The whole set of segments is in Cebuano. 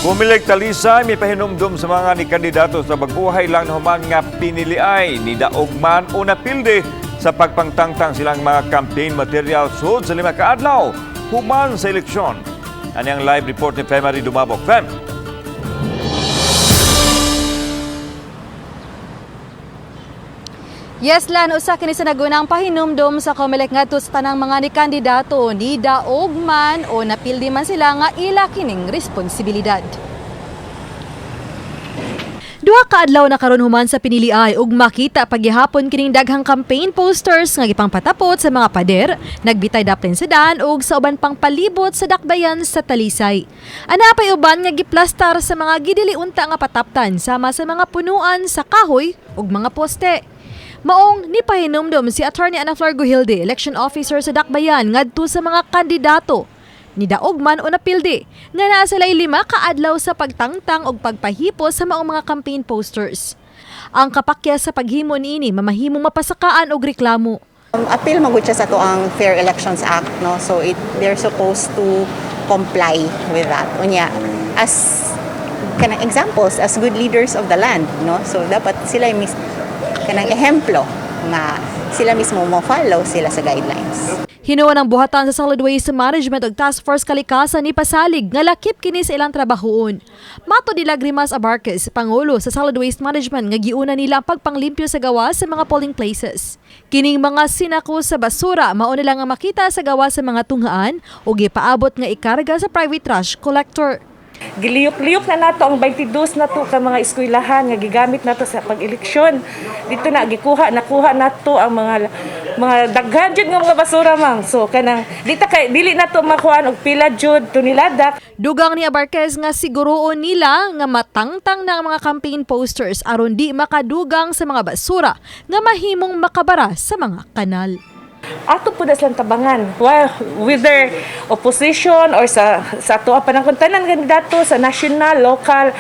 Comelec Talisay mipahinumdum sa mga ni kandidato sa bag-ohay lang nahuman nga piniliay, ni daog man o napildi, sa pagpangtangtang silang mga campaign material sud sa 5 ka adlaw human sa eleksyon. Ani ang live report ni Femary Dumabok. Fem. Yes, Lan, usa kini sa nagunang pahinumdom sa COMELEC ngadto sa tanang mga ni kandidato, ni daog man o napildi man sila, nga ila kining responsibilidad. 2 ka adlaw na karon human sa piniliay ug makita paghihapon kining daghang campaign posters nga gipangpatapot sa mga pader, nagbitay daplin sa daan ug sa uban pang palibot sa dakbayan sa Talisay. Ana pay uban nga giplastar sa mga gidili unta nga pataptan sama sa mga punuan sa kahoy ug mga poste. Maong nipahinumdom si Attorney Ana Flor Gujilde, election officer sa Dakbayan, ngadto sa mga kandidato ni daog man o napildi, nga naa sila'y 5 ka adlaw sa pagtangtang og pagpahipo sa maong mga campaign posters. Ang kapakya sa paghimo niini mamahimong mapasakaan og reklamo. Appeal magud siya sa atoang Fair Elections Act, no? So they're supposed to comply with that. Unya, as kanang examples, as good leaders of the land, no? So dapat sila mis kanang ehemplo nga sila mismo mo follow sila sa guidelines. Hinuon ang buhatan sa Solid Waste Management ug Task Force Kalikasan ni pasalig nga lakip kini sa ilang trabahoon. Mato nila Grimas Abarquez, pangulo sa Solid Waste Management, nga giuna nila ang pagpanglimpyo sa gawas sa mga polling places. Kining mga sinako sa basura mao nila nga makita sa gawas sa mga tunghaan ug gipaabot nga ikarga sa private trash collector. Giliyok-liyok na nato ang 22 na to ka mga eskwelahan nga gigamit nato sa pag-eleksyon. Dito na gikuha, nakuha nato ang mga daghan jud nga mga basura, mang. So kanang dita kay dili nato makuan og pila jud tonelada. Dugang ni Abarquez nga siguroon nila nga matangtang na ang mga campaign posters aron di makadugang sa mga basura nga mahimong makabara sa mga kanal. Ato po na silang tabangan. Well, whether opposition or sa ato pa ng tanan kandidato sa national, local,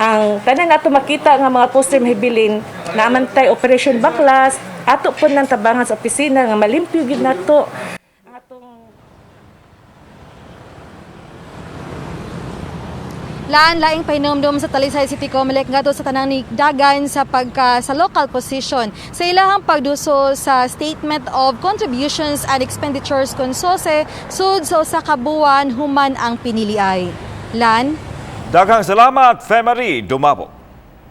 ang tanan nato makita nga mga poster mahibilin naamantay Operation Baklas, ato po nang tabangan sa opisina nga malimpyo gid nato. Laan laing pahinumdum sa Talisay City Comelec ngadto sa tanang nigdagan sa pagka sa local position sa ilahang pagduso sa Statement of Contributions and Expenditures kon SOCE sud sa 1 ka buwan human ang piniliay. Lan. Daghang salamat, Femary Dumabok.